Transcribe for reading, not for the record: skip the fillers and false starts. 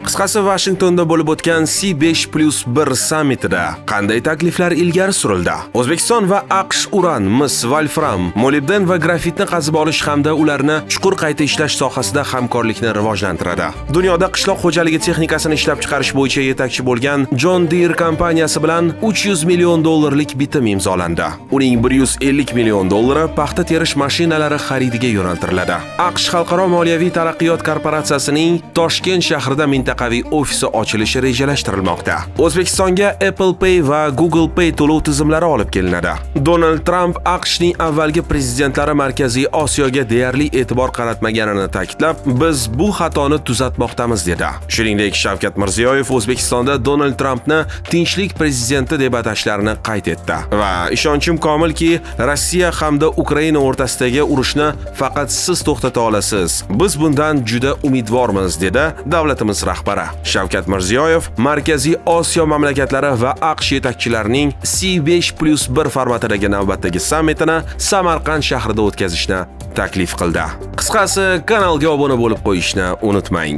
Qisqasi, Vashingtonda bo'lib o'tgan C5+1 sammitida qanday takliflar ilgari surildi? O'zbekiston va AQSh uran, mis, volfram, molibden va grafitni qazib olish hamda ularni chuqur qayta ishlash sohasida hamkorlikni rivojlantiradi. Dunyoda qishloq xo'jaligi texnikasini ishlab chiqarish bo'yicha yetakchi bo'lgan John Deere kompaniyasi bilan 300 million dollarlik bitim imzolandi. Uning 150 million dollari paxta terish mashinalari xaridiga yo'naltiriladi. AQSh Xalqaro moliyaviy taraqqiyot korporatsiyasining Toshkent shahrida mintaqaviy ofisi ochilishi rejalashtirilmoqda. O'zbekistonga Apple Pay va Google Pay to'lov tizimlari olib kelinadi. Donald Tramp AQShning avvalgi prezidentlari Markaziy Osiyoga deyarli e'tibor qaratmaganini ta'kidlab, "Biz bu xatoni tuzatmoqdamiz", dedi. Shuningdek, Shavkat Mirziyoyev O'zbekistonda Donald Trampni tinchlik prezidenti deb atashlarini qayd etdi. Va "Ishonchim komilki, Rossiya hamda Ukraina o'rtasidagi urushni faqat siz to'xtata olasiz. Biz bundan juda umidvormiz", dedi davlatimiz rahbari. Shavkat Mirziyoyev Markaziy Osiyo mamlakatlari va AQSh yetakchilarining C5+1 formatidagi navbatdagi sammitini Samarqand shahrida o'tkazishni taklif qildi. Qisqasi, kanalga obuna bo'lib qo'yishni unutmang.